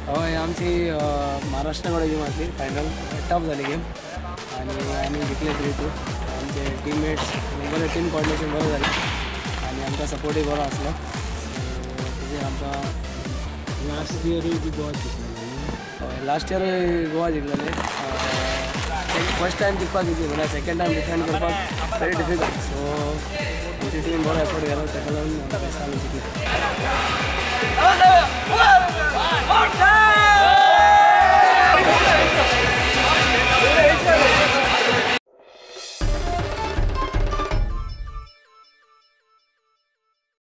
हय, आमची महाराष्ट्रा कडेन गेम आसली फायनल, टफ जाली गेम आनी आमी जिखले 3-2. आमचे टिममेट्स बरें, टीम कॉर्डिनेशन बरें जालें आनी आमकां सपोर्टूय बरो आसलो. तेजेर आमकां लास्ट इयरूय बी गोवा जिखलेलें. हय, लास्ट इयरूय गोवा जिखलेलें. फर्स्ट टायम जिखपाक इजी, म्हणल्यार सेकंड टायम डिफेंड करपाक वेरी डिफिकल्ट. सो आमची टीम बरो एफर्ट घालो, ताका लागून आमी जिखले.